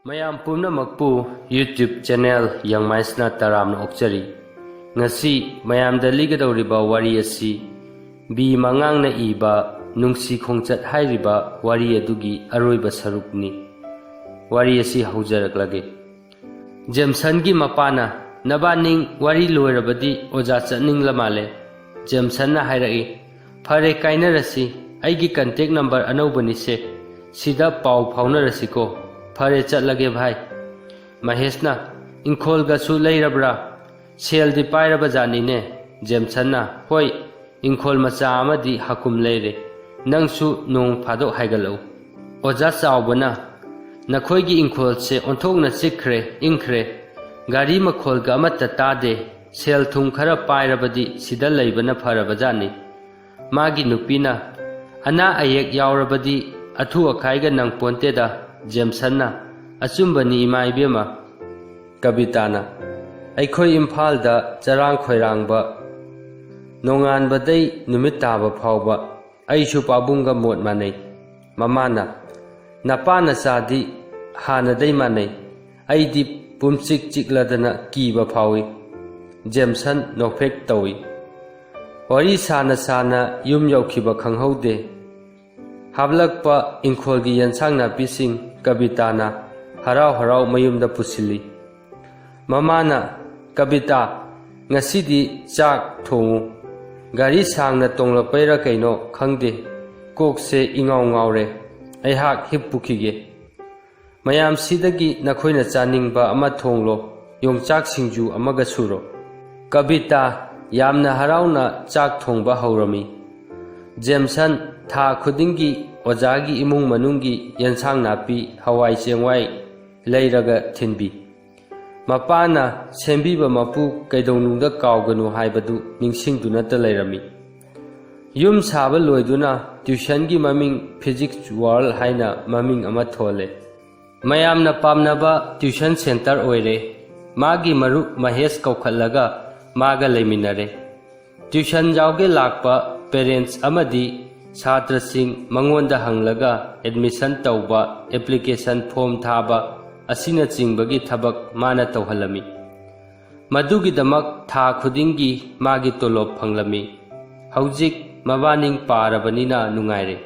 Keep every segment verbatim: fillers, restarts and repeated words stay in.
ꯃꯌꯥꯝ ꯄꯨꯝꯅꯃꯛꯄꯨ YouTube channel ꯌꯪꯃꯥꯏꯁꯅ ꯇꯔꯥꯝꯅ ꯑꯣꯛꯆꯔꯤ꯫ ꯉꯁꯤ ꯃꯌꯥꯝꯗ ꯂꯤꯒꯗꯧꯔꯤꯕ ꯋꯥꯔꯤ ꯑꯁꯤ ꯕꯤ ꯃꯉꯥꯡꯅ ꯏꯕ ꯅꯨꯡꯁꯤ ꯈꯣꯡꯆꯠ ꯍꯥꯏꯔꯤꯕ ꯋꯥꯔꯤ ꯑꯗꯨꯒꯤ ꯑꯔꯣꯏꯕ ꯁꯔꯨꯛꯅꯤ꯫ ꯋꯥꯔꯤ ꯑꯁꯤ ꯍꯧꯖꯔꯛꯂꯒꯦ꯫ ꯖꯦꯝꯁꯟꯒꯤ ꯃꯄꯥꯅ, "ꯅꯕꯥꯅꯤꯡ ꯋꯥꯔꯤ ꯂꯣꯏꯔꯕꯗꯤ ꯑꯣꯖꯥ ꯆꯠꯅꯤꯡꯂ ꯃꯥꯜꯂꯦ꯫" ꯖꯦꯝꯁꯟꯅ ꯍꯥꯏꯔꯛꯏ, "ꯐꯔꯦ, ꯀꯥꯏꯅꯔꯁꯤ꯫ ꯑꯩꯒꯤ contact number ꯑꯅꯧꯕꯅꯤꯁꯦ꯫ ꯁꯤꯗ ꯄꯥꯎ ꯐꯥꯎꯅꯔꯁꯤꯀꯣ꯫ ꯐꯔꯦ, ꯆꯠꯂꯒꯦ ꯚꯥꯏ꯫" ꯃꯍꯦꯁꯅ, "ꯏꯪꯈꯣꯜꯒꯁꯨ ꯂꯩꯔꯕ꯭ꯔꯥ? ꯁꯦꯜꯗꯤ ꯄꯥꯏꯔꯕ ꯖꯥꯠꯅꯤꯅꯦ꯫" ꯖꯦꯝꯁꯟꯅ, "ꯍꯣꯏ, ꯏꯪꯈꯣꯜ ꯃꯆꯥ ꯑꯃꯗꯤ ꯍꯥꯀꯨꯝ ꯂꯩꯔꯦ꯫ ꯅꯪꯁꯨ ꯅꯣꯡ ꯐꯥꯗꯣꯛ ꯍꯥꯏꯒꯠꯂꯛꯎ꯫" ꯑꯣꯖꯥ ꯆꯥꯎꯕꯅ, "ꯅꯈꯣꯏꯒꯤ ꯏꯪꯈꯣꯜꯁꯦ ꯑꯣꯟꯊꯣꯛꯅ ꯆꯤꯛꯈ꯭ꯔꯦ, ꯏꯪꯈ꯭ꯔꯦ꯫ ꯒꯥꯔꯤ ꯃꯈꯣꯜꯒ ꯑꯃꯠꯇ ꯇꯥꯗꯦ꯫ ꯁꯦꯜ ꯊꯨꯝ ꯈꯔ ꯄꯥꯏꯔꯕꯗꯤ ꯁꯤꯗ ꯂꯩꯕꯅ ꯐꯔꯕꯖꯥꯠꯅꯤ꯫" ꯃꯥꯒꯤ ꯅꯨꯄꯤꯅ, "ꯑꯅꯥ ꯑꯌꯦꯛ ꯌꯥꯎꯔꯕꯗꯤ ꯑꯊꯨ ꯑꯀꯥꯏꯒ ꯅꯪꯄꯣꯟꯇꯦꯗ꯫" ꯖꯦꯝꯁꯟꯅ, "ꯑꯆꯨꯝꯕꯅꯤ ꯏꯃꯥ ꯏꯕꯦꯝꯃ꯫" ꯀꯕꯤꯇꯥꯅ, "ꯑꯩꯈꯣꯏ ꯏꯝꯐꯥꯜꯗ ꯆꯔꯥꯡ ꯈꯣꯏꯔꯥꯡꯕ, ꯅꯣꯡꯉꯥꯟꯕꯗꯩ ꯅꯨꯃꯤꯠ ꯇꯥꯕ ꯐꯥꯎꯕ ꯑꯩꯁꯨ ꯄꯥꯕꯨꯡꯒ ꯃꯣꯠ ꯃꯥꯟꯅꯩ꯫" ꯃꯃꯥꯅ, "ꯅꯄꯥ ꯅꯆꯥꯗꯤ ꯍꯥꯟꯅꯗꯩ ꯃꯥꯟꯅꯩ꯫ ꯑꯩꯗꯤ ꯄꯨꯝꯆꯤꯛ ꯆꯤꯛꯂꯗꯅ ꯀꯤꯕ ꯐꯥꯎꯏ꯫" ꯖꯦꯝꯁꯟ ꯅꯣꯛꯐꯦꯛ ꯇꯧꯏ꯫ ꯋꯥꯔꯤ ꯁꯥꯅ ꯁꯥꯅ ꯌꯨꯝ ꯌꯧꯈꯤꯕ ꯈꯪꯍꯧꯗꯦ꯫ ꯍꯥꯞꯂꯛꯄ ꯏꯪꯈꯣꯜꯒꯤ ꯌꯦꯟꯁꯥꯡ ꯅꯥꯄꯤꯁꯤꯡ ꯀꯕꯤꯇꯥꯅ ꯍꯔꯥꯎ ꯍꯔꯥꯎ ꯃꯌꯨꯝꯗ ꯄꯨꯁꯤꯜꯂꯤ꯫ ꯃꯃꯥꯅ, "ꯀꯕꯤꯇꯥ, ꯉꯁꯤꯗꯤ ꯆꯥꯛ ꯊꯣꯡꯉꯨ꯫ ꯒꯥꯔꯤ ꯁꯥꯡꯅ ꯇꯣꯡꯂꯛꯄꯩꯔꯥ ꯀꯩꯅꯣ ꯈꯪꯗꯦ, ꯀꯣꯛꯁꯦ ꯏꯉꯥꯎ ꯉꯥꯎꯔꯦ꯫ ꯑꯩꯍꯥꯛ ꯍꯤꯞꯄꯨꯈꯤꯒꯦ꯫ ꯃꯌꯥꯝꯁꯤꯗꯒꯤ ꯅꯈꯣꯏꯅ ꯆꯥꯅꯤꯡꯕ ꯑꯃ ꯊꯣꯡꯂꯣ, ꯌꯣꯡꯆꯥꯛ ꯁꯤꯡꯖꯨ ꯑꯃꯒ ꯁꯨꯔꯣ꯫" ꯀꯕꯤꯇꯥ ꯌꯥꯝꯅ ꯍꯔꯥꯎꯅ ꯆꯥꯛ ꯊꯣꯡꯕ ꯍꯧꯔꯝꯃꯤ꯫ ꯖꯦꯝꯁꯟ ꯊꯥ ꯈꯨꯗꯤꯡꯒꯤ ꯑꯣꯖꯥꯒꯤ ꯏꯃꯨꯡ ꯃꯅꯨꯡꯒꯤ ꯌꯦꯟꯁꯥꯡ ꯅꯥꯄꯤ, ꯍꯋꯥꯏ ꯆꯦꯡꯋꯥꯏ ꯂꯩꯔꯒ ꯊꯤꯟꯕꯤ꯫ ꯃꯄꯥꯅ ꯁꯦꯝꯕꯤꯕ ꯃꯄꯨ ꯀꯩꯗꯧꯅꯨꯡꯗ ꯀꯥꯎꯒꯅꯨ ꯍꯥꯏꯕꯗꯨ ꯅꯤꯡꯁꯤꯡꯗꯨꯅꯇ ꯂꯩꯔꯝꯃꯤ꯫ ꯌꯨꯝ ꯁꯥꯕ ꯂꯣꯏꯗꯨꯅ tuitionꯒꯤ ꯃꯃꯤꯡ Physics World ꯍꯥꯏꯅ ꯃꯃꯤꯡ ꯑꯃ ꯊꯣꯜꯂꯦ꯫ ꯃꯌꯥꯝꯅ ꯄꯥꯝꯅꯕ tuition center ꯑꯣꯏꯔꯦ꯫ ꯃꯥꯒꯤ ꯃꯔꯨꯞ ꯃꯍꯦꯁ ꯀꯧꯈꯠꯂꯒ ꯃꯥꯒ ꯂꯩꯃꯤꯟꯅꯔꯦ꯫ Tuition ꯌꯥꯎꯒꯦ ꯂꯥꯛꯄ parents ꯑꯃꯗꯤ ꯁꯥꯇ꯭ꯔꯁꯤꯡ ꯃꯉꯣꯟꯗ ꯍꯪꯂꯒ admission ꯇꯧꯕ, application form ꯊꯥꯕ, ꯑꯁꯤꯅꯆꯤꯡꯕꯒꯤ ꯊꯕꯛ ꯃꯥꯅ ꯇꯧꯍꯜꯂꯝꯃꯤ꯫ ꯃꯗꯨꯒꯤꯗꯃꯛ ꯊꯥ ꯈꯨꯗꯤꯡꯒꯤ ꯃꯥꯒꯤ ꯇꯣꯂꯣꯞ ꯐꯪꯂꯝꯃꯤ꯫ ꯍꯧꯖꯤꯛ ꯃꯕꯥꯅꯤꯡ ꯄꯥꯔꯕꯅꯤꯅ ꯅꯨꯡꯉꯥꯏꯔꯦ꯫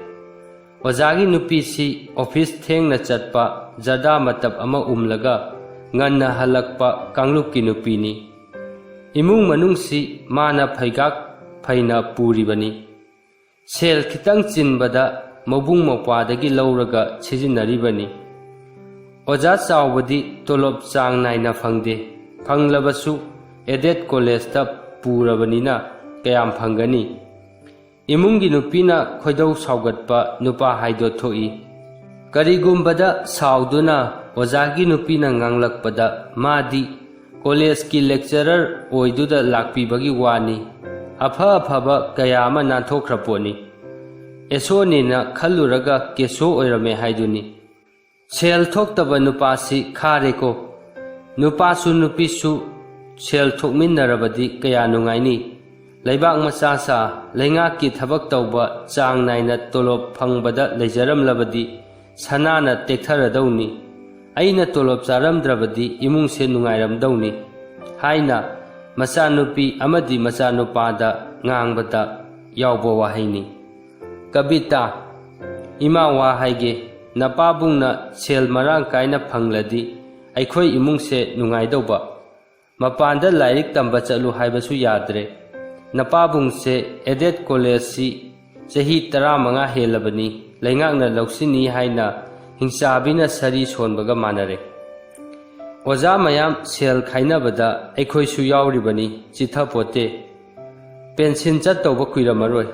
ꯑꯣꯖꯥꯒꯤ ꯅꯨꯄꯤꯁꯤ ꯑꯣꯐꯤꯁ ꯊꯦꯡꯅ ꯆꯠꯄ, ꯖꯔꯗꯥ ꯃꯇꯞ ꯑꯃ ꯎꯝꯂꯒ ꯉꯟꯅ ꯍꯜꯂꯛꯄ ꯀꯥꯡꯂꯨꯞꯀꯤ ꯅꯨꯄꯤꯅꯤ꯫ ꯏꯃꯨꯡ ꯃꯅꯨꯡꯁꯤ ꯃꯥꯅ ꯐꯩꯒꯥꯛ ꯐꯩꯅ ꯄꯨꯔꯤꯕꯅꯤ꯫ ꯁꯦꯜ ꯈꯤꯇꯪ ꯆꯤꯟꯕꯗ ꯃꯕꯨꯡ ꯃꯧꯄ꯭ꯋꯥꯗꯒꯤ ꯂꯧꯔꯒ ꯁꯤꯖꯤꯟꯅꯔꯤꯕꯅꯤ꯫ ꯑꯣꯖꯥ ꯆꯥꯎꯕꯗꯤ ꯇꯣꯂꯣꯞ ꯆꯥꯡ ꯅꯥꯏꯅ ꯐꯪꯗꯦ꯫ ꯐꯪꯂꯕꯁꯨ ꯑꯦꯗꯦꯠ ꯀꯣꯂꯦꯖꯇ ꯄꯨꯔꯕꯅꯤꯅ ꯀꯌꯥꯝ ꯐꯪꯒꯅꯤ? ꯏꯃꯨꯡꯒꯤ ꯅꯨꯄꯤꯅ ꯈꯣꯏꯗꯧ ꯁꯥꯎꯒꯠꯄ ꯅꯨꯄꯥ ꯍꯥꯏꯗꯣ ꯊꯣꯛꯏ꯫ ꯀꯔꯤꯒꯨꯝꯕꯗ ꯁꯥꯎꯗꯨꯅ ꯑꯣꯖꯥꯒꯤ ꯅꯨꯄꯤꯅ ꯉꯥꯡꯂꯛꯄꯗ ꯃꯥꯗꯤ ꯀꯣꯂꯦꯖꯀꯤ ꯂꯦꯛꯆꯔꯔ ꯑꯣꯏꯗꯨꯗ ꯂꯥꯛꯄꯤꯕꯒꯤ ꯋꯥꯅꯤ꯫ ꯑꯐ ꯑꯐꯕ ꯀꯌꯥ ꯑꯃ ꯅꯥꯟꯊꯣꯛꯈ꯭ꯔ ꯄꯣꯠꯅꯤ꯫ ꯑꯦꯁꯣꯅꯦꯅ ꯈꯜꯂꯨꯔꯒ ꯀꯦꯁꯣ ꯑꯣꯏꯔꯝꯃꯦ ꯍꯥꯏꯗꯨꯅꯤ꯫ ꯁꯦꯜ ꯊꯣꯛꯇꯕ ꯅꯨꯄꯥꯁꯤ ꯈꯥꯔꯦꯀꯣ꯫ ꯅꯨꯄꯥꯁꯨ ꯅꯨꯄꯤꯁꯨ ꯁꯦꯜ ꯊꯣꯛꯃꯤꯟꯅꯔꯕꯗꯤ ꯀꯌꯥ ꯅꯨꯡꯉꯥꯏꯅꯤ꯫ ꯂꯩꯕꯥꯛ ꯃꯆꯥ ꯁꯥ, ꯂꯩꯉꯥꯛꯀꯤ ꯊꯕꯛ ꯇꯧꯕ ꯆꯥꯡ ꯅꯥꯏꯅ ꯇꯣꯂꯣꯞ ꯐꯪꯕꯗ ꯂꯩꯖꯔꯝꯂꯕꯗꯤ ꯁꯅꯥꯅ ꯇꯦꯛꯊꯔꯗꯧꯅꯤ꯫ ꯑꯩꯅ ꯇꯣꯂꯣꯞ ꯆꯥꯔꯝꯗ꯭ꯔꯕꯗꯤ ꯏꯃꯨꯡꯁꯦ ꯅꯨꯡꯉꯥꯏꯔꯝꯗꯧꯅꯤ ꯍꯥꯏꯅ ꯃꯆꯥꯅꯨꯄꯤ ꯑꯃꯗꯤ ꯃꯆꯥꯅꯨꯄꯥꯗ ꯉꯥꯡꯕꯗ ꯌꯥꯎꯕ ꯋꯥꯍꯩꯅꯤ꯫ ꯀꯕꯤꯇꯥ, ꯏꯃꯥ ꯋꯥ ꯍꯥꯏꯒꯦ, ꯅꯄꯥꯕꯨꯡꯅ ꯁꯦꯜ ꯃꯔꯥꯡ ꯀꯥꯏꯅ ꯐꯪꯂꯗꯤ ꯑꯩꯈꯣꯏ ꯏꯃꯨꯡꯁꯦ ꯅꯨꯡꯉꯥꯏꯗꯧꯕ꯫ ꯃꯄꯥꯟꯗ ꯂꯥꯏꯔꯤꯛ ꯇꯝꯕ ꯆꯠꯂꯨ ꯍꯥꯏꯕꯁꯨ ꯌꯥꯗ꯭ꯔꯦ꯫ ꯅꯄꯥꯕꯨꯡꯁꯦ ꯑꯦꯗꯦꯠ ꯀꯣꯂꯦꯖꯁꯤ ꯆꯍꯤ ꯇꯔꯥꯃꯉꯥ ꯍꯦꯜꯂꯕꯅꯤ, ꯂꯩꯉꯥꯛꯅ ꯂꯧꯁꯤꯟꯅꯤ ꯍꯥꯏꯅ ꯍꯤꯡꯆꯥꯕꯤꯅ ꯁꯔꯤ ꯁꯣꯟꯕꯒ ꯃꯥꯟꯅꯔꯦ꯫ ꯑꯣꯖꯥ ꯃꯌꯥꯝ ꯁꯦꯜ ꯈꯥꯏꯅꯕꯗ ꯑꯩꯈꯣꯏꯁꯨ ꯌꯥꯎꯔꯤꯕꯅꯤ, ꯆꯤꯊꯄꯣꯠꯇꯦ꯫ ꯄꯦꯟꯁꯤꯟ ꯆꯠꯇꯧꯕ ꯀꯨꯏꯔꯝꯃꯔꯣꯏ꯫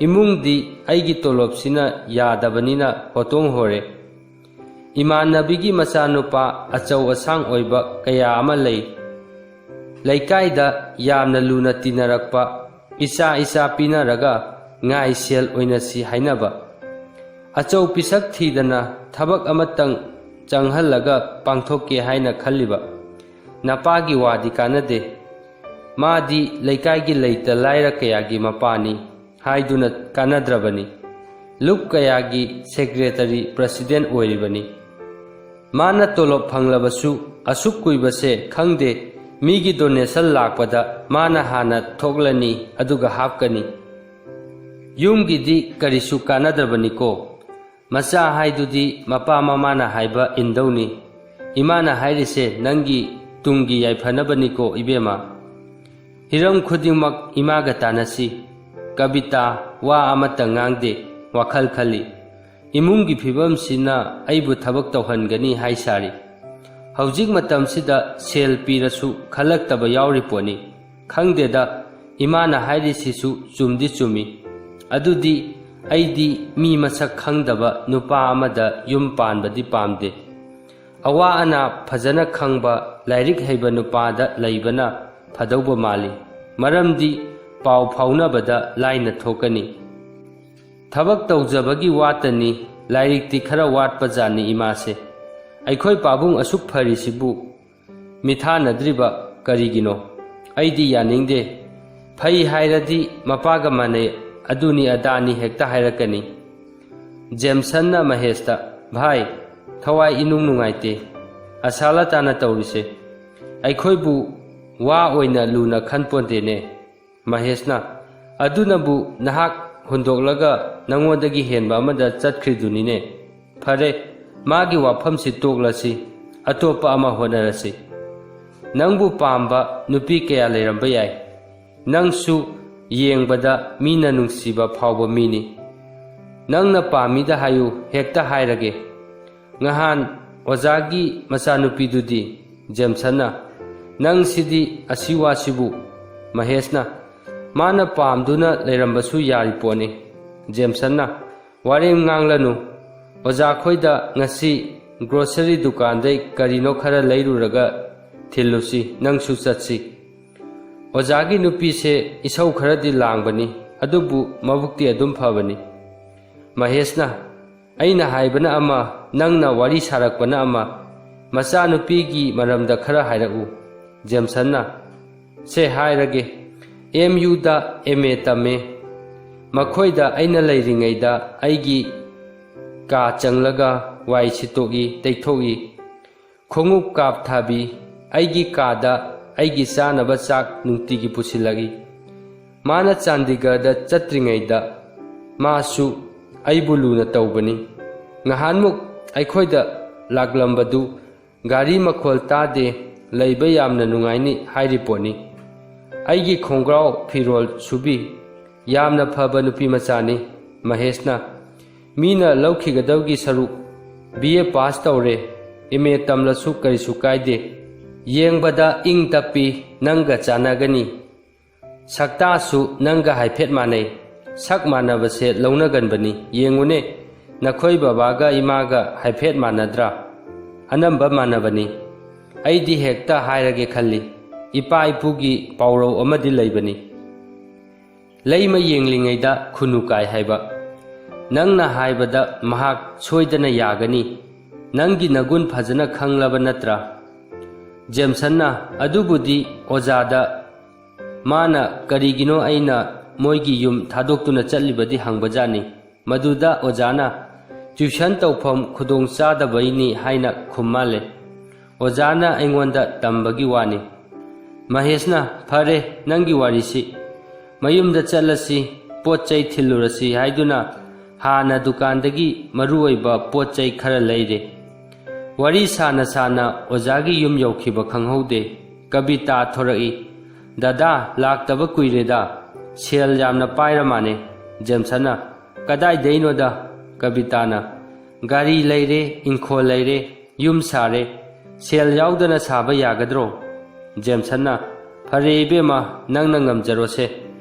ꯏꯃꯨꯡꯗꯤ ꯑꯩꯒꯤ ꯇꯣꯂꯣꯞꯁꯤꯅ ꯌꯥꯗꯕꯅꯤꯅ ꯍꯣꯇꯣꯡ ꯍꯣꯔꯦ꯫ ꯏꯃꯥꯟꯅꯕꯤꯒꯤ ꯃꯆꯥꯅꯨꯄꯥ ꯑꯆꯧ ꯑꯁꯥꯡ ꯑꯣꯏꯕ ꯀꯌꯥ ꯑꯃ ꯂꯩ꯫ ꯂꯩꯀꯥꯏꯗ ꯌꯥꯝꯅ ꯂꯨꯅ ꯇꯤꯟꯅꯔꯛꯄ, ꯏꯆꯥ ꯏꯆꯥ ꯄꯤꯅꯔꯒ ꯉꯥꯏ ꯁꯦꯜ ꯑꯣꯏꯅꯁꯤ ꯍꯥꯏꯅꯕ꯫ ꯑꯆꯧ ꯄꯤꯁꯛ ꯊꯤꯗꯅ ꯊꯕꯛ ꯑꯃꯇꯪ ꯆꯪꯍꯜꯂꯒ ꯄꯥꯡꯊꯣꯛꯀꯦ ꯍꯥꯏꯅ ꯈꯜꯂꯤꯕ꯫ ꯅꯄꯥꯒꯤ ꯋꯥꯗꯤ ꯀꯥꯟꯅꯗꯦ꯫ ꯃꯥꯗꯤ ꯂꯩꯀꯥꯏꯒꯤ ꯂꯩꯇ ꯂꯥꯏꯔ ꯀꯌꯥꯒꯤ ꯃꯄꯥꯅꯤ ꯍꯥꯏꯗꯨꯅ ꯀꯥꯟꯅꯗ꯭ꯔꯕꯅꯤ꯫ ꯂꯨꯞ ꯀꯌꯥꯒꯤ ꯁꯦꯀ꯭ꯔꯦꯇꯔꯤ ꯄ꯭ꯔꯁꯤꯗꯦꯟ ꯑꯣꯏꯔꯤꯕꯅꯤ꯫ ꯃꯥꯅ ꯇꯣꯂꯣꯞ ꯐꯪꯂꯕꯁꯨ ꯑꯁꯨꯛ ꯀꯨꯏꯕꯁꯦ ꯈꯪꯗꯦ, ꯃꯤꯒꯤ donation ꯂꯥꯛꯄꯗ ꯃꯥꯅ ꯍꯥꯟꯅ ꯊꯣꯛꯂꯅꯤ, ꯑꯗꯨꯒ ꯍꯥꯞꯀꯅꯤ꯫ ꯌꯨꯝꯒꯤꯗꯤ ꯀꯔꯤꯁꯨ ꯀꯥꯟꯅꯗ꯭ꯔꯕꯅꯤꯀꯣ꯫ ꯃꯆꯥ ꯍꯥꯏꯗꯨꯗꯤ ꯃꯄꯥ ꯃꯃꯥꯅ ꯍꯥꯏꯕ ꯏꯟꯗꯧꯅꯤ꯫ ꯏꯃꯥꯅ ꯍꯥꯏꯔꯤꯁꯦ ꯅꯪꯒꯤ ꯇꯨꯡꯒꯤ ꯌꯥꯏꯐꯅꯕꯅꯤꯀꯣ ꯏꯕꯦꯝꯃ꯫ ꯍꯤꯔꯝ ꯈꯨꯗꯤꯡꯃꯛ ꯏꯃꯥꯒ ꯇꯥꯟꯅꯁꯤ꯫ ꯀꯕꯤꯇꯥ ꯋꯥ ꯑꯃꯠꯇ ꯉꯥꯡꯗꯦ, ꯋꯥꯈꯜ ꯈꯜꯂꯤ꯫ ꯏꯃꯨꯡꯒꯤ ꯐꯤꯕꯝꯁꯤꯅ ꯑꯩꯕꯨ ꯊꯕꯛ ꯇꯧꯍꯟꯒꯅꯤ ꯍꯥꯏ ꯁꯥꯔꯤ꯫ ꯍꯧꯖꯤꯛ ꯃꯇꯝꯁꯤꯗ ꯁꯦꯜ ꯄꯤꯔꯁꯨ ꯈꯜꯂꯛꯇꯕ ꯌꯥꯎꯔꯤ ꯄꯣꯠꯅꯤ꯫ ꯈꯪꯗꯦꯗ, ꯏꯃꯥꯅ ꯍꯥꯏꯔꯤꯁꯤꯁꯨ ꯆꯨꯝꯗꯤ ꯆꯨꯝꯃꯤ꯫ ꯑꯗꯨꯗꯤ ꯑꯩꯗꯤ ꯃꯤ ꯃꯁꯛ ꯈꯪꯗꯕ ꯅꯨꯄꯥ ꯑꯃꯗ ꯌꯨꯝ ꯄꯥꯟꯕꯗꯤ ꯄꯥꯝꯗꯦ꯫ ꯑꯋꯥ ꯑꯅꯥ ꯐꯖꯅ ꯈꯪꯕ, ꯂꯥꯏꯔꯤꯛ ꯍꯩꯕ ꯅꯨꯄꯥꯗ ꯂꯩꯕꯅ ꯐꯗꯧꯕ ꯃꯥꯜꯂꯤ꯫ ꯃꯔꯝꯗꯤ ꯄꯥꯎ ꯐꯥꯎꯅꯕꯗ ꯂꯥꯏꯅ ꯊꯣꯛꯀꯅꯤ꯫ ꯊꯕꯛ ꯇꯧꯖꯕꯒꯤ ꯋꯥꯇꯅꯤ, ꯂꯥꯏꯔꯤꯛꯇꯤ ꯈꯔ ꯋꯥꯠꯄꯖꯥꯠꯅꯤ ꯏꯃꯥꯁꯦ꯫ ꯑꯩꯈꯣꯏ ꯄꯥꯕꯨꯡ ꯑꯁꯨꯛ ꯐꯔꯤꯁꯤꯕꯨ ꯃꯤꯊꯥꯅꯗ꯭ꯔꯤꯕ ꯀꯔꯤꯒꯤꯅꯣ? ꯑꯩꯗꯤ ꯌꯥꯅꯤꯡꯗꯦ꯫ ꯐꯩ ꯍꯥꯏꯔꯗꯤ ꯃꯄꯥꯒ ꯃꯥꯟꯅꯩ, ꯑꯗꯨꯅꯤ ꯑꯗꯥꯅꯤ ꯍꯦꯛꯇ ꯍꯥꯏꯔꯛꯀꯅꯤ꯫ ꯖꯦꯝꯁꯟꯅ ꯃꯍꯦꯁꯇ, "ꯚꯥꯏ, ꯊꯋꯥꯏ ꯏꯅꯨꯡ ꯅꯨꯡꯉꯥꯏꯇꯦ꯫ ꯑꯁꯥꯂꯇꯥꯅ ꯇꯧꯔꯤꯁꯦ ꯑꯩꯈꯣꯏꯕꯨ ꯋꯥ ꯑꯣꯏꯅ ꯂꯨꯅ ꯈꯟꯄꯣꯟꯗꯦꯅꯦ꯫" ꯃꯍꯦꯁꯅ, "ꯑꯗꯨꯅꯕꯨ ꯅꯍꯥꯛ ꯍꯨꯟꯗꯣꯛꯂꯒ ꯅꯉꯣꯟꯗꯒꯤ ꯍꯦꯟꯕ ꯑꯃꯗ ꯆꯠꯈ꯭ꯔꯤꯗꯨꯅꯤꯅꯦ꯫ ꯐꯔꯦ, ꯃꯥꯒꯤ ꯋꯥꯐꯝꯁꯤ ꯇꯣꯛꯂꯁꯤ, ꯑꯇꯣꯞꯄ ꯑꯃ ꯍꯣꯠꯅꯔꯁꯤ꯫ ꯅꯪꯕꯨ ꯄꯥꯝꯕ ꯅꯨꯄꯤ ꯀꯌꯥ ꯂꯩꯔꯝꯕ ꯌꯥꯏ꯫ ꯅꯪꯁꯨ ꯌꯦꯡꯕꯗ ꯃꯤꯅ ꯅꯨꯡꯁꯤꯕ ꯐꯥꯎꯕ ꯃꯤꯅꯤ꯫ ꯅꯪꯅ ꯄꯥꯝꯃꯤꯗ ꯍꯥꯏꯌꯨ, ꯍꯦꯛꯇ ꯍꯥꯏꯔꯒꯦ꯫ ꯉꯍꯥꯟ ꯑꯣꯖꯥꯒꯤ ꯃꯆꯥꯅꯨꯄꯤꯗꯨꯗꯤ꯫" ꯖꯦꯝꯁꯟꯅ, "ꯅꯪꯁꯤꯗꯤ ꯑꯁꯤ ꯋꯥꯁꯤꯕꯨ꯫" ꯃꯍꯦꯁꯅ, "ꯃꯥꯅ ꯄꯥꯝꯗꯨꯅ ꯂꯩꯔꯝꯕꯁꯨ ꯌꯥꯔꯤ ꯄꯣꯠꯅꯤ꯫" ꯖꯦꯝꯁꯟꯅ, "ꯋꯥꯔꯦꯝ ꯉꯥꯡꯂꯅꯨ꯫ ꯑꯣꯖꯥ ꯈꯣꯏꯗ ꯉꯁꯤ grocery ꯗꯨꯀꯥꯟꯗꯩ ꯀꯔꯤꯅꯣ ꯈꯔ ꯂꯩꯔꯨꯔꯒ ꯊꯤꯜꯂꯨꯁꯤ, ꯅꯪꯁꯨ ꯆꯠꯁꯤ꯫ ꯑꯣꯖꯥꯒꯤ ꯅꯨꯄꯤꯁꯦ ꯏꯁꯧ ꯈꯔꯗꯤ ꯂꯥꯡꯕꯅꯤ, ꯑꯗꯨꯕꯨ ꯃꯕꯨꯛꯇꯤ ꯑꯗꯨꯝ ꯐꯕꯅꯤ꯫" ꯃꯍꯦꯁꯅ, "ꯑꯩꯅ ꯍꯥꯏꯕꯅ ꯑꯃ, ꯅꯪꯅ ꯋꯥꯔꯤ ꯁꯥꯔꯛꯄꯅ ꯑꯃ꯫ ꯃꯆꯥꯅꯨꯄꯤꯒꯤ ꯃꯔꯝꯗ ꯈꯔ ꯍꯥꯏꯔꯛꯎ꯫" ꯖꯦꯝꯁꯟꯅ, "ꯁꯦ ꯍꯥꯏꯔꯒꯦ, ꯑꯦꯝ ꯌꯨꯗ ꯑꯦꯝ ꯑꯦ ꯇꯝꯃꯦ꯫ ꯃꯈꯣꯏꯗ ꯑꯩꯅ ꯂꯩꯔꯤꯉꯩꯗ ꯑꯩꯒꯤ ꯀꯥ ꯆꯪꯂꯒ ꯋꯥꯏ ꯁꯤꯠꯇꯣꯛꯏ, ꯇꯩꯊꯣꯛꯏ, ꯈꯣꯡꯎꯞ ꯀꯥꯞꯊꯕꯤ, ꯑꯩꯒꯤ ꯀꯥꯗ ꯑꯩꯒꯤ ꯆꯥꯅꯕ ꯆꯥꯛ ꯅꯨꯡꯇꯤꯒꯤ ꯄꯨꯁꯤꯜꯂꯛꯏ꯫ ꯃꯥꯅ ꯆꯥꯟꯗꯤꯒꯔꯗ ꯆꯠꯇ꯭ꯔꯤꯉꯩꯗ ꯃꯥꯁꯨ ꯑꯩꯕꯨ ꯂꯨꯅ ꯇꯧꯕꯅꯤ꯫ ꯉꯍꯥꯟꯃꯨꯛ ꯑꯩꯈꯣꯏꯗ ꯂꯥꯛꯂꯝꯕꯗꯨ ꯒꯥꯔꯤ ꯃꯈꯣꯜ ꯇꯥꯗꯦ, ꯂꯩꯕ ꯌꯥꯝꯅ ꯅꯨꯡꯉꯥꯏꯅꯤ ꯍꯥꯏꯔꯤ ꯄꯣꯠꯅꯤ꯫ ꯑꯩꯒꯤ ꯈꯣꯡꯒ꯭ꯔꯥꯎ ꯐꯤꯔꯣꯜ ꯁꯨꯕꯤ꯫ ꯌꯥꯝꯅ ꯐꯕ ꯅꯨꯄꯤ ꯃꯆꯥꯅꯤ꯫ ꯃꯍꯦꯁꯅ, "ꯃꯤꯅ ꯂꯧꯈꯤꯒꯗꯕꯒꯤ ꯁꯔꯨꯛ ꯕꯤ ꯑꯦ ꯄꯥꯁ ꯇꯧꯔꯦ, ꯑꯦꯝ ꯑꯦ ꯇꯝꯂꯁꯨ ꯀꯔꯤꯁꯨ ꯀꯥꯏꯗꯦ꯫ ꯌꯦꯡꯕꯗ ꯏꯪ ꯇꯞꯄꯤ, ꯅꯪꯒ ꯆꯥꯟꯅꯒꯅꯤ꯫ ꯁꯛꯇꯥꯁꯨ ꯅꯪꯒ ꯍꯥꯏꯐꯦꯠ ꯃꯥꯟꯅꯩ꯫ ꯁꯛ ꯃꯥꯟꯅꯕꯁꯦ ꯂꯧꯅꯒꯟꯕꯅꯤ꯫ ꯌꯦꯡꯉꯨꯅꯦ, ꯅꯈꯣꯏ ꯕꯕꯥꯒ ꯏꯃꯥꯒ ꯍꯥꯏꯐꯦꯠ ꯃꯥꯟꯅꯗ꯭ꯔꯥ? ꯑꯅꯝꯕ ꯃꯥꯟꯅꯕꯅꯤ꯫ ꯑꯩꯗꯤ ꯍꯦꯛꯇ ꯍꯥꯏꯔꯒꯦ ꯈꯜꯂꯤ꯫ ꯏꯄꯥ ꯏꯄꯨꯒꯤ ꯄꯥꯎꯔꯧ ꯑꯃꯗꯤ ꯂꯩꯕꯅꯤ, 'ꯂꯩꯃ ꯌꯦꯡꯂꯤꯉꯩꯗ ꯈꯨꯅꯨ ꯀꯥꯏ' ꯍꯥꯏꯕ꯫ ꯅꯪꯅ ꯍꯥꯏꯕꯗ ꯃꯍꯥꯛ ꯁꯣꯏꯗꯅ ꯌꯥꯒꯅꯤ꯫ ꯅꯪꯒꯤ ꯅꯒꯨꯟ ꯐꯖꯅ ꯈꯪꯂꯕ ꯅꯠꯇ꯭ꯔꯥ?" ꯖꯦꯝꯁꯟꯅ, "ꯑꯗꯨꯕꯨꯗꯤ ꯑꯣꯖꯥꯗ ꯃꯥꯅ ꯀꯔꯤꯒꯤꯅꯣ ꯑꯩꯅ ꯃꯣꯏꯒꯤ ꯌꯨꯝ ꯊꯥꯗꯣꯛꯇꯨꯅ ꯆꯠꯂꯤꯕꯗꯤ ꯍꯪꯕꯖꯥꯠꯅꯤ꯫ ꯃꯗꯨꯗ ꯑꯣꯖꯥꯅ ꯇ꯭ꯌꯨꯁꯟ ꯇꯧꯐꯝ ꯈꯨꯗꯣꯡ ꯆꯥꯗꯕꯩꯅꯤ ꯍꯥꯏꯅ ꯈꯨꯝ ꯃꯥꯜꯂꯦ꯫ ꯑꯣꯖꯥꯅ ꯑꯩꯉꯣꯟꯗ ꯇꯝꯕꯒꯤ ꯋꯥꯅꯤ꯫" ꯃꯍꯦꯁꯅ, "ꯐꯔꯦ, ꯅꯪꯒꯤ ꯋꯥꯔꯤꯁꯤ꯫ ꯃꯌꯨꯝꯗ ꯆꯠꯂꯁꯤ, ꯄꯣꯠ ꯆꯩ ꯊꯤꯜꯂꯨꯔꯁꯤ" ꯍꯥꯏꯗꯨꯅ ꯍꯥꯟꯅ ꯗꯨꯀꯥꯟꯗꯒꯤ ꯃꯔꯨꯑꯣꯏꯕ ꯄꯣꯠ ꯆꯩ ꯈꯔ ꯂꯩꯔꯦ꯫ ꯋꯥꯔꯤ ꯁꯥꯅ ꯁꯥꯅ ꯑꯣꯖꯥꯒꯤ ꯌꯨꯝ ꯌꯧꯈꯤꯕ ꯈꯪꯍꯧꯗꯦ꯫ ꯀꯕꯤꯇꯥ ꯊꯣꯔꯛꯏ꯫ "ꯗꯗꯥ, ꯂꯥꯛꯇꯕ ꯀꯨꯏꯔꯦꯗ꯫ ꯁꯦꯜ ꯌꯥꯝꯅ ꯄꯥꯏꯔ ꯃꯥꯅꯦ꯫" ꯖꯦꯝꯁꯟꯅ, "ꯀꯗꯥꯏꯗꯩꯅꯣꯗ?" ꯀꯕꯤꯇꯥꯅ, "ꯒꯥꯔꯤ ꯂꯩꯔꯦ, ꯏꯪꯈꯣꯜ ꯂꯩꯔꯦ, ꯌꯨꯝ ꯁꯥꯔꯦ꯫ ꯁꯦꯜ ꯌꯥꯎꯗꯅ ꯁꯥꯕ ꯌꯥꯒꯗ꯭ꯔꯣ?" ꯖꯦꯝꯁꯟꯅ, "ꯐꯔꯦ ꯏꯕꯦꯝꯃ, ꯅꯪꯅ ꯉꯝꯖꯔꯣꯁꯦ꯫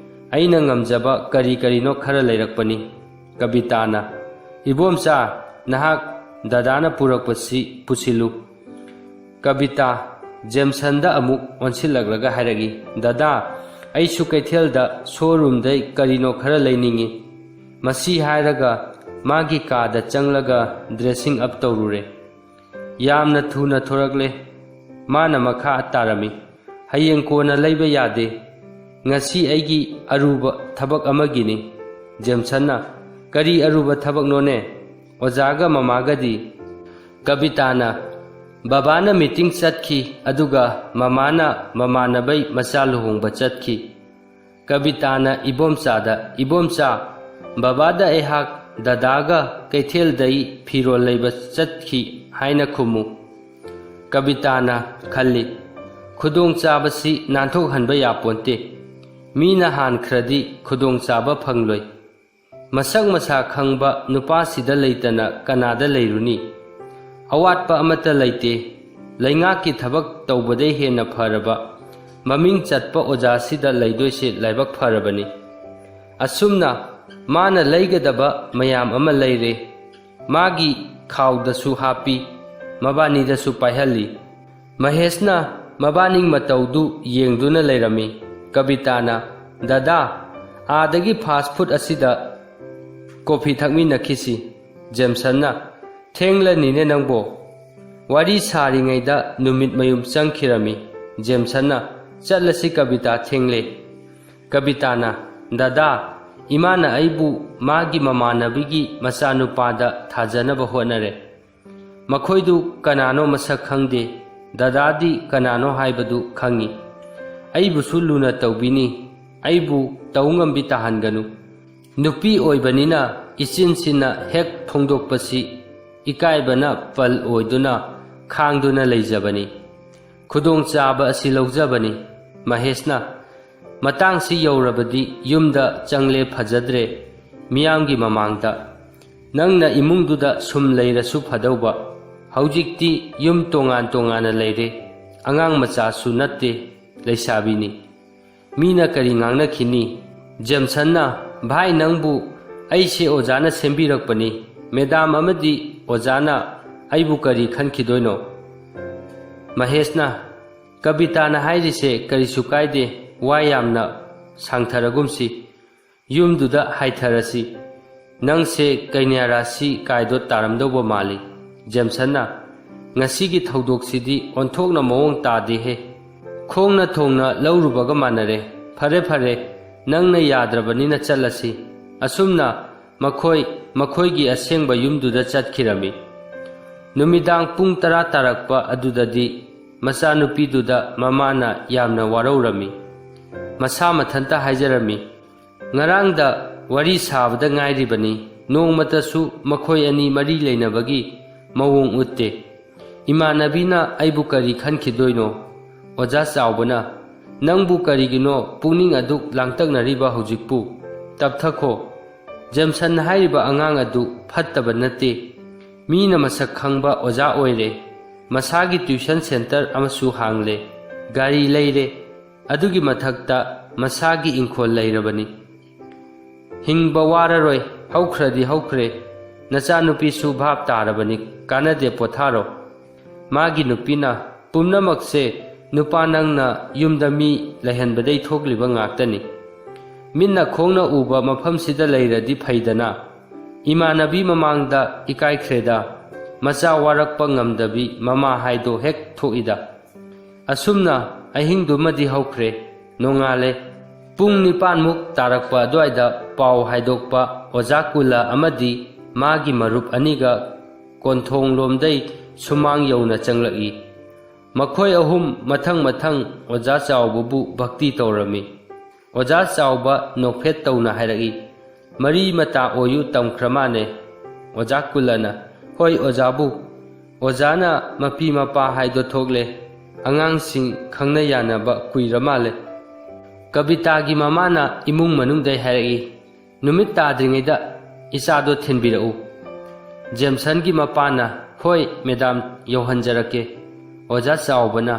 ꯑꯩꯅ ꯉꯝꯖꯕ ꯀꯔꯤ ꯀꯔꯤꯅꯣ ꯈꯔ ꯂꯩꯔꯛꯄꯅꯤ꯫" ꯀꯕꯤꯇꯥꯅ, "ꯏꯕꯣꯝꯆꯥ, ꯅꯍꯥꯛ ꯗꯗꯥꯅ ꯄꯨꯔꯛꯄꯁꯤ ꯄꯨꯁꯤꯜꯂꯨ꯫" ꯀꯕꯤꯇꯥ ꯖꯦꯝꯁꯟꯗ ꯑꯃꯨꯛ ꯑꯣꯟꯁꯤꯜꯂꯛꯂꯒ ꯍꯥꯏꯔꯛꯏ, "ꯗꯗꯥ, ꯑꯩꯁꯨ ꯀꯩꯊꯦꯜꯗ ꯁꯣꯔꯨꯝꯗꯩ ꯀꯔꯤꯅꯣ ꯈꯔ ꯂꯩꯅꯤꯡꯏ꯫" ꯃꯁꯤ ꯍꯥꯏꯔꯒ ꯃꯥꯒꯤ ꯀꯥꯗ ꯆꯪꯂꯒ ꯗ꯭ꯔꯦꯁꯤꯡ ꯑꯞ ꯇꯧꯔꯨꯔꯦ꯫ ꯌꯥꯝꯅ ꯊꯨꯅ ꯊꯣꯔꯛꯂꯦ꯫ ꯃꯥꯅ ꯃꯈꯥ ꯇꯥꯔꯝꯃꯤ, "ꯍꯌꯦꯡ ꯀꯣꯟꯅ ꯂꯩꯕ ꯌꯥꯗꯦ꯫ ꯉꯁꯤ ꯑꯩꯒꯤ ꯑꯔꯨꯕ ꯊꯕꯛ ꯑꯃꯒꯤꯅꯤ꯫" ꯖꯦꯝꯁꯟꯅ, "ꯀꯔꯤ ꯑꯔꯨꯕ ꯊꯕꯛꯅꯣꯅꯦ?" ꯑꯣꯖꯥꯒ ꯃꯃꯥꯒꯗꯤ? ꯀꯕꯤꯇꯥꯅ, "ꯕꯕꯥꯅ ꯃꯤꯇꯤꯡ ꯆꯠꯈꯤ, ꯑꯗꯨꯒ ꯃꯃꯥꯅ ꯃꯃꯥꯟꯅꯕꯩ ꯃꯆꯥ ꯂꯨꯍꯣꯡꯕ ꯆꯠꯈꯤ꯫" ꯀꯕꯤꯇꯥꯅ ꯏꯕꯣꯝꯆꯥꯗ, "ꯏꯕꯣꯝꯆꯥ, ꯕꯕꯥꯗ ꯑꯩꯍꯥꯛ ꯗꯗꯥꯒ ꯀꯩꯊꯦꯜꯗꯩ ꯐꯤꯔꯣꯜ ꯂꯩꯕ ꯆꯠꯈꯤ ꯍꯥꯏꯅ ꯈꯨꯝꯃꯨ꯫" ꯀꯕꯤꯇꯥꯅ ꯈꯜꯂꯤ, "ꯈꯨꯗꯣꯡꯆꯥꯕꯁꯤ ꯅꯥꯟꯊꯣꯛꯍꯟꯕ ꯌꯥꯄꯣꯟꯇꯦ꯫ ꯃꯤꯅ ꯍꯥꯟꯈ꯭ꯔꯗꯤ ꯈꯨꯗꯣꯡꯆꯥꯕ ꯐꯪꯂꯣꯏ꯫ ꯃꯁꯛ ꯃꯁꯥ ꯈꯪꯕ ꯅꯨꯄꯥꯁꯤꯗ ꯂꯩꯇꯅ ꯀꯅꯥꯗ ꯂꯩꯔꯨꯅꯤ? ꯑꯋꯥꯠꯄ ꯑꯃꯠꯇ ꯂꯩꯇꯦ꯫ ꯂꯩꯉꯥꯛꯀꯤ ꯊꯕꯛ ꯇꯧꯕꯗꯩ ꯍꯦꯟꯅ ꯐꯔꯕ, ꯃꯃꯤꯡ ꯆꯠꯄ ꯑꯣꯖꯥꯁꯤꯗ ꯂꯩꯗꯣꯏꯁꯦ ꯂꯥꯏꯕꯛ ꯐꯔꯕꯅꯤ꯫" ꯑꯁꯨꯝꯅ ꯃꯥꯅ ꯂꯩꯒꯗꯕ ꯃꯌꯥꯝ ꯑꯃ ꯂꯩꯔꯦ꯫ ꯃꯥꯒꯤ ꯈꯥꯎꯗꯁꯨ ꯍꯥꯞꯄꯤ, ꯃꯕꯥꯅꯤꯗꯁꯨ ꯄꯥꯏꯍꯜꯂꯤ꯫ ꯃꯍꯦꯁꯅ ꯃꯕꯥꯅꯤ ꯃꯇꯧꯗꯨ ꯌꯦꯡꯗꯨꯅ ꯂꯩꯔꯝꯃꯤ꯫ ꯀꯕꯤꯇꯥꯅ, "ꯗꯗꯥ, ꯑꯥꯗꯒꯤ ꯐꯥꯁ ꯐꯨꯗ ꯑꯁꯤꯗ ꯀꯣꯐꯤ ꯊꯛꯃꯤꯟꯅꯈꯤꯁꯤ꯫" ꯖꯦꯝꯁꯟꯅ, "ꯊꯦꯡꯂꯅꯤꯅꯦ ꯅꯪꯕꯣ꯫" ꯋꯥꯔꯤ ꯁꯥꯔꯤꯉꯩꯗ ꯅꯨꯃꯤꯠ ꯃꯌꯨꯝ ꯆꯪꯈꯤꯔꯝꯃꯤ꯫ ꯖꯦꯝꯁꯟꯅ, "ꯆꯠꯂꯁꯤ ꯀꯕꯤꯇꯥ, ꯊꯦꯡꯂꯦ꯫" ꯀꯕꯤꯇꯥꯅ, "ꯗꯗꯥ, ꯏꯃꯥꯅ ꯑꯩꯕꯨ ꯃꯥꯒꯤ ꯃꯃꯥꯟꯅꯕꯤꯒꯤ ꯃꯆꯥꯅꯨꯄꯥꯗ ꯊꯥꯖꯅꯕ ꯍꯣꯠꯅꯔꯦ꯫ ꯃꯈꯣꯏꯗꯨ ꯀꯅꯥꯅꯣ ꯃꯁꯛ ꯈꯪꯗꯦ꯫ ꯗꯗꯥꯗꯤ ꯀꯅꯥꯅꯣ ꯍꯥꯏꯕꯗꯨ ꯈꯪꯏ꯫ ꯑꯩꯕꯨꯁꯨ ꯂꯨꯅ ꯇꯧꯕꯤꯅꯤ꯫ ꯑꯩꯕꯨ ꯇꯧ ꯉꯝꯕꯤ ꯇꯥꯍꯟꯒꯅꯨ꯫ ꯅꯨꯄꯤ ꯑꯣꯏꯕꯅꯤꯅ ꯏꯆꯤꯟꯁꯤꯅ ꯍꯦꯛ ꯐꯣꯡꯗꯣꯛꯄꯁꯤ ꯏꯀꯥꯏꯕꯅ ꯄꯜ ꯑꯣꯏꯗꯨꯅ ꯈꯥꯡꯗꯨꯅ ꯂꯩꯖꯕꯅꯤ꯫ ꯈꯨꯗꯣꯡꯆꯥꯕ ꯑꯁꯤ ꯂꯧꯖꯕꯅꯤ꯫" ꯃꯍꯦꯁꯅ, "ꯃꯇꯥꯡꯁꯤ ꯌꯧꯔꯕꯗꯤ ꯌꯨꯝꯗ ꯆꯪꯂꯦ ꯐꯖꯗ꯭ꯔꯦ, ꯃꯤꯌꯥꯝꯒꯤ ꯃꯃꯥꯡꯗ꯫ ꯅꯪꯅ ꯏꯃꯨꯡꯗꯨꯗ ꯁꯨꯝ ꯂꯩꯔꯁꯨ ꯐꯗꯧꯕ꯫ ꯍꯧꯖꯤꯛꯇꯤ ꯌꯨꯝ ꯇꯣꯉꯥꯟ ꯇꯣꯉꯥꯟꯅ ꯂꯩꯔꯦ꯫ ꯑꯉꯥꯡ ꯃꯆꯥꯁꯨ ꯅꯠꯇꯦ, ꯂꯩꯁꯥꯕꯤꯅꯤ꯫ ꯃꯤꯅ ꯀꯔꯤ ꯉꯥꯡꯅꯈꯤꯅꯤ?" ꯖꯦꯝꯁꯟꯅ, "ꯚꯥꯏ, ꯅꯪꯕꯨ ꯑꯩꯁꯦ ꯑꯣꯖꯥꯅ ꯁꯦꯝꯕꯤꯔꯛꯄꯅꯤ꯫ ꯃꯦꯗꯥꯝ ꯑꯃꯗꯤ ꯑꯣꯖꯥꯅ ꯑꯩꯕꯨ ꯀꯔꯤ ꯈꯟꯈꯤꯗꯣꯏꯅꯣ?" ꯃꯍꯦꯁꯅ, "ꯀꯕꯤꯇꯥꯅ ꯍꯥꯏꯔꯤꯁꯦ ꯀꯔꯤꯁꯨ ꯀꯥꯏꯗꯦ, ꯋꯥ ꯌꯥꯝꯅ ꯁꯥꯡꯊꯔꯒꯨꯝꯁꯤ꯫ ꯌꯨꯝꯗꯨꯗ ꯍꯥꯏꯊꯔꯁꯤ꯫ ꯅꯪꯁꯦ ꯀꯩꯅ꯭ꯌꯥ ꯔꯥꯁꯤ ꯀꯥꯏꯗꯣ ꯇꯥꯔꯝꯗꯧꯕ ꯃꯥꯜꯂꯤ꯫" ꯖꯦꯝꯁꯟꯅ, "ꯉꯁꯤꯒꯤ ꯊꯧꯗꯣꯛꯁꯤꯗꯤ ꯑꯣꯟꯊꯣꯛꯅ ꯃꯑꯣꯡ ꯇꯥꯗꯦꯍꯦ꯫ ꯈꯣꯡꯅ ꯊꯣꯡꯅ ꯂꯧꯔꯨꯕꯒ ꯃꯥꯟꯅꯔꯦ꯫ ꯐꯔꯦ, ꯐꯔꯦ, ꯅꯪꯅ ꯌꯥꯗ꯭ꯔꯕꯅꯤꯅ ꯆꯠꯂꯁꯤ꯫" ꯑꯁꯨꯝꯅ ꯃꯈꯣꯏ ꯃꯈꯣꯏꯒꯤ ꯑꯁꯦꯡꯕ ꯌꯨꯝꯗꯨꯗ ꯆꯠꯈꯤꯔꯝꯃꯤ꯫ ꯅꯨꯃꯤꯗꯥꯡ ꯄꯨꯡ ꯇꯔꯥ ꯇꯥꯔꯛꯄ ꯑꯗꯨꯗꯗꯤ ꯃꯆꯥꯅꯨꯄꯤꯗꯨꯗ ꯃꯃꯥꯅ ꯌꯥꯝꯅ ꯋꯥꯔꯧꯔꯝꯃꯤ꯫ ꯃꯁꯥ ꯃꯊꯟꯇ ꯍꯥꯏꯖꯔꯝꯃꯤ, "ꯉꯔꯥꯡꯗ ꯋꯥꯔꯤ ꯁꯥꯕꯗ ꯉꯥꯏꯔꯤꯕꯅꯤ, ꯅꯣꯡꯃꯇꯁꯨ ꯃꯈꯣꯏ ꯑꯅꯤ ꯃꯔꯤ ꯂꯩꯅꯕꯒꯤ ꯃꯑꯣꯡ ꯎꯠꯇꯦ꯫ ꯏꯃꯥꯟꯅꯕꯤꯅ ꯑꯩꯕꯨ ꯀꯔꯤ ꯈꯟꯈꯤꯗꯣꯏꯅꯣ?" ꯑꯣꯖꯥ ꯆꯥꯎꯕꯅ, "ꯅꯪꯕꯨ ꯀꯔꯤꯒꯤꯅꯣ ꯄꯨꯛꯅꯤꯡ ꯑꯗꯨꯛ ꯂꯥꯡꯇꯛꯅꯔꯤꯕ ꯍꯧꯖꯤꯛꯄꯨ? ꯇꯞꯊꯈꯣ꯫ ꯖꯦꯝꯁꯟ ꯍꯥꯏꯔꯤꯕ ꯑꯉꯥꯡ ꯑꯗꯨ ꯐꯠꯇꯕ ꯅꯠꯇꯦ꯫ ꯃꯤꯅ ꯃꯁꯛ ꯈꯪꯕ ꯑꯣꯖꯥ ꯑꯣꯏꯔꯦ꯫ ꯃꯁꯥꯒꯤ ꯇ꯭ꯌꯨꯁꯟ ꯁꯦꯟꯇꯔ ꯑꯃꯁꯨ ꯍꯥꯡꯂꯦ꯫ ꯒꯥꯔꯤ ꯂꯩꯔꯦ꯫ ꯑꯗꯨꯒꯤ ꯃꯊꯛꯇ ꯃꯁꯥꯒꯤ ꯏꯪꯈꯣꯜ ꯂꯩꯔꯕꯅꯤ꯫ ꯍꯤꯡꯕ ꯋꯥꯔꯔꯣꯏ, ꯍꯧꯈ꯭ꯔꯗꯤ ꯍꯧꯈ꯭ꯔꯦ꯫ ꯅꯆꯥꯅꯨꯄꯤꯁꯨ ꯚꯥꯞ ꯇꯥꯔꯕꯅꯤ, ꯀꯥꯟꯅꯗꯦ, ꯄꯣꯊꯥꯔꯣ꯫ ꯃꯥꯒꯤ ꯅꯨꯄꯤꯅ, ꯄꯨꯝꯅꯃꯛꯁꯦ ꯅꯨꯄꯥ ꯅꯪꯅ ꯌꯨꯝꯗ ꯃꯤ ꯂꯩꯍꯟꯕꯗꯩ ꯊꯣꯛꯂꯤꯕ ꯉꯥꯛꯇꯅꯤ꯫ ꯃꯤꯠꯅ ꯈꯣꯡꯅ ꯎꯕ ꯃꯐꯝꯁꯤꯗ ꯂꯩꯔꯗꯤ ꯐꯩꯗꯅ꯫ ꯏꯃꯥꯟꯅꯕꯤ ꯃꯃꯥꯡꯗ ꯏꯀꯥꯏꯈ꯭ꯔꯦꯗ꯫ ꯃꯆꯥ ꯋꯥꯔꯛꯄ ꯉꯝꯗꯕꯤ ꯃꯃꯥ ꯍꯥꯏꯗꯣ ꯍꯦꯛ ꯊꯣꯛꯏꯗ꯫ ꯑꯁꯨꯝꯅ ꯑꯍꯤꯡꯗꯨꯃꯗꯤ ꯍꯧꯈ꯭ꯔꯦ꯫ ꯅꯣꯡꯉꯥꯜꯂꯦ꯫ ꯄꯨꯡ ꯅꯤꯄꯥꯟꯃꯨꯛ ꯇꯥꯔꯛꯄ ꯑꯗꯨꯋꯥꯏꯗ ꯄꯥꯎ ꯍꯥꯏꯗꯣꯛꯄ ꯑꯣꯖꯥ ꯀꯨꯂ ꯑꯃꯗꯤ ꯃꯥꯒꯤ ꯃꯔꯨꯞ ꯑꯅꯤꯒ ꯀꯣꯟꯊꯣꯡꯂꯣꯝꯗꯩ ꯁꯨꯃꯥꯡ ꯌꯧꯅ ꯆꯪꯂꯛꯏ꯫ ꯃꯈꯣꯏ ꯑꯍꯨꯝ ꯃꯊꯪ ꯃꯊꯪ ꯑꯣꯖꯥ ꯆꯥꯎꯕꯕꯨ ꯚꯛꯇꯤ ꯇꯧꯔꯝꯃꯤ꯫ ꯑꯣꯖꯥ ꯆꯥꯎꯕ ꯅꯣꯛꯐꯦꯠ ꯇꯧꯅ ꯍꯥꯏꯔꯛꯏ, "ꯃꯔꯤ ꯃꯇꯥ ꯑꯣꯏꯌꯨ ꯇꯝꯈ꯭ꯔ ꯃꯥꯅꯦ?" ꯑꯣꯖꯥ ꯀꯨꯂꯅ, "ꯍꯣꯏ ꯑꯣꯖꯥꯕꯨ꯫ ꯑꯣꯖꯥꯅ ꯃꯄꯤ ꯃꯄꯥ ꯍꯥꯏꯗꯣ ꯊꯣꯛꯂꯦ꯫ ꯑꯉꯥꯡꯁꯤꯡ ꯈꯪꯅ ꯌꯥꯅꯕ ꯀꯨꯏꯔ ꯃꯥꯜꯂꯦ꯫" ꯀꯕꯤꯇꯥꯒꯤ ꯃꯃꯥꯅ ꯏꯃꯨꯡ ꯃꯅꯨꯡꯗꯩ ꯍꯥꯏꯔꯛꯏ, "ꯅꯨꯃꯤꯠ ꯇꯥꯗ꯭ꯔꯤꯉꯩꯗ ꯏꯆꯥꯗꯣ ꯊꯤꯟꯕꯤꯔꯛꯎ꯫" ꯖꯦꯝꯁꯟꯒꯤ ꯃꯄꯥꯅ, "ꯍꯣꯏ ꯃꯦꯗꯥꯝ, ꯌꯧꯍꯟꯖꯔꯛꯀꯦ꯫" ꯑꯣꯖꯥ ꯆꯥꯎꯕꯅ,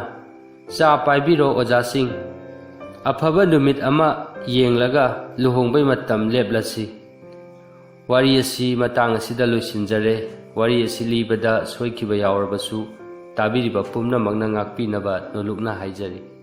"ꯆꯥ ꯄꯥꯏꯕꯤꯔꯣ ꯑꯣꯖꯥꯁꯤꯡ꯫ ꯑꯐꯕ ꯅꯨꯃꯤꯠ ꯑꯃ ꯌꯦꯡꯂꯒ ꯂꯨꯍꯣꯡꯕꯩ ꯃꯇꯝ ꯂꯦꯞꯂꯁꯤ꯫" ꯋꯥꯔꯤ ꯑꯁꯤ ꯃꯇꯥꯡ ꯑꯁꯤꯗ ꯂꯣꯏꯁꯤꯟꯖꯔꯦ꯫ ꯋꯥꯔꯤ ꯑꯁꯤ ꯂꯤꯕꯗ ꯁꯣꯏꯈꯤꯕ ꯌꯥꯎꯔꯕꯁꯨ ꯇꯥꯕꯤꯔꯤꯕ ꯄꯨꯝꯅꯃꯛꯅ ꯉꯥꯛꯄꯤꯅꯕ ꯅꯣꯂꯨꯛꯅ ꯍꯥꯏꯖꯔꯤ꯫